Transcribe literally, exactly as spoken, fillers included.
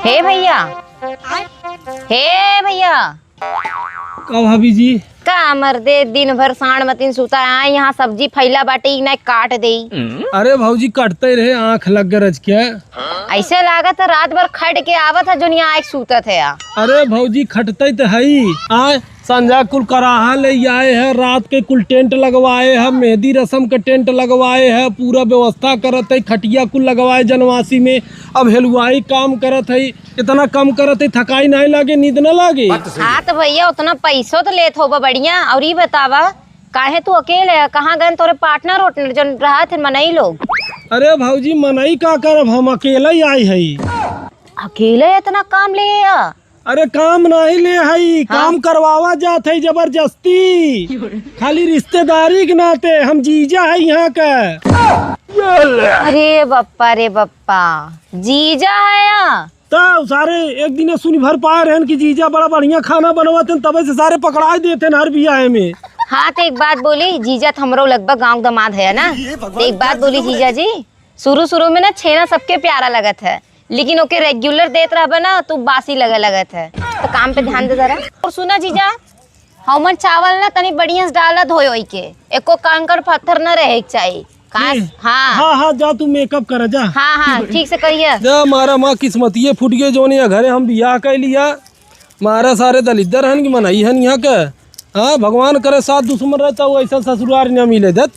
हे भइया, हे भइया। का भाभी जी? का मर्दे, दिन भर सांड मतिन सुता है, यहाँ सब्जी फैला बाटे, ई नाहीं काट देई। अरे भौजी, कटते रहे, आँख लग गरज के। ऐसे लागत है रात भर खट के आवत है, जोनिया आके सूतत है। अरे भौजी, खटते तो हई। आय, संझा कुल कराहा ले आए है, रात के कुल टेंट लगवाए है, मेहंदी रसम के टेंट लगवाए है, पूरा व्यवस्था करत है, खटिया कुल लगवाए जनवासी में। अब हेलुआई काम करत है, इतना कम करत है, थकाई नाहीं लागे, नींद ना लागे। हाँ तो भइया, उतना पैसो तो लेत होबा बढ़िया। और ई बतावा, काहे तू अकेले है? कहाँ गए तोरे पार्टनर वार्टनर जौन रहा थे मनई लोग? अरे भौजी, मनई का करब, हम अकेले ही आई हई। अकेले इतना काम ले आ? अरे काम नाहीं ले हई, हाँ। काम करवावा जात हई जबरदस्ती। खाली रिश्तेदारी के नाते, हम जीजा है यहाँ का। अरे बप्पा रे बप्पा, जीजा है यहाँ? तो सारे एक दिन सुनी भर पाए रहन कि जीजा बड़ा बढ़िया खाना बनवत हैं, तबे से सारे पकड़ाए देते हैं हर बियाह में। हाँ, तो एक बात बोली, जीजा तो हमरो लगभग गाँव दमाद है ना, तो एक बात बोली जीजा जी, शुरू शुरू में ना छेना सबके प्यारा लगत है, लेकिन ओके रेगुलर देत रहबा ना, तू बासी लगे लगत है, तो काम पे ध्यान दे जरा। और सुना जीजा, हमन चावल ना तनी बढ़िया से डाला धोए ओई के, एको कंकड़ पत्थर न रहे के चाही। का? की? हाँ। हाँ, हाँ, जा तू मेकअप कर, जा। हाँ, हाँ, ठीक से करिए। जा, मारा माँ किस्मतिये फूट गए, जोन ये घरे हम बियाह कर लिया। मारा सारे दलिद्दर हन कि मनई हन यहाँ के। हाँ, भगवान करे साथ दुश्मन रहता, वो ऐसा ससुरार न मिले देत।